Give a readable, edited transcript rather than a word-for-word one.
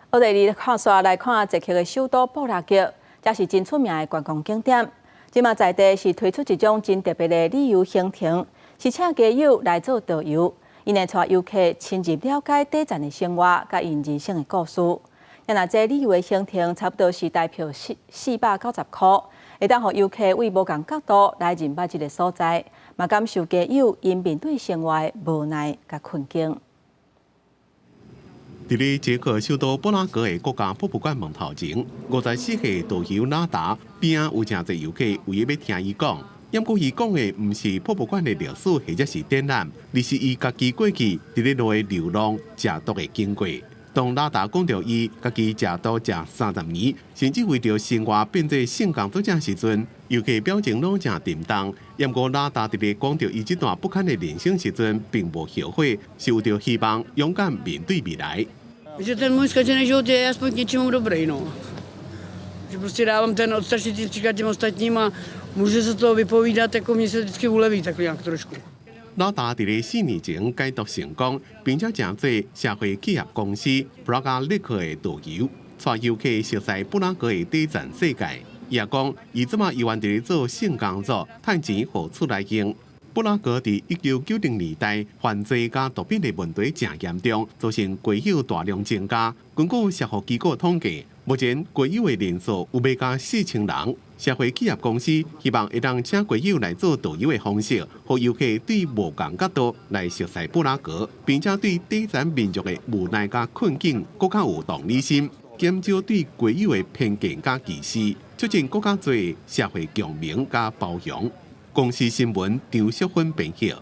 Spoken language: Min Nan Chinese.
我哋看煞來看捷克的首都布拉格，這是真出名的觀光景點。這馬在地是推出一種真特別的旅遊行程，是請街友來做導遊，𪜶會帶遊客深入了解底層的生活，佮𪜶人生的故事。若這旅遊的行程差不多是台票490箍，會當予遊客對無仝角度來認捌這个所在，嘛感受街友𪜶面對生活的無奈佮困境。佇咧捷克首都布拉格的國家博物館門頭前，54歲導遊拉達邊仔有誠濟遊客為欲聽伊講。毋過伊講的毋是博物館的歷史或者是展覽，而是伊家己過去佇咧路的流浪、食毒的經過。當拉達講著伊家己食毒食30年，甚至為著生活變做性工作者時陣，遊客表情攏誠沉重。毋過拉達佇咧講著伊這段不堪的人生時陣，並無後悔，是有著希望，勇敢面對未來。 Že ten můj zkažený život je aspoň k něčemu dobrý, no. Že prostě dávám ten odstrašit příklad těm ostatním a můžu se toho vypovídat, jako mně se vždycky uleví tak nějak trošku. 老大佇咧4年前戒毒成功，並且成做社會企業公司 Praga Lake 的導遊，帶遊客熟悉布拉格的底層世界。伊也講，伊這馬猶原佇咧做性工作，趁錢予厝內用。布拉格佇1990年代犯罪佮毒品的問題誠嚴重，造成街友大量增加。根據社福機構統計，目前街友的人數有欲到4000人。社會企業公司希望會當請街友來做導遊的方式，予遊客對無仝角度來熟悉布拉格，並且對底層民眾的無奈佮困境閣較有同理心，減少對街友的偏見佮歧視，促進閣較濟社會共鳴佮包容。公視新聞張淑芬編譯。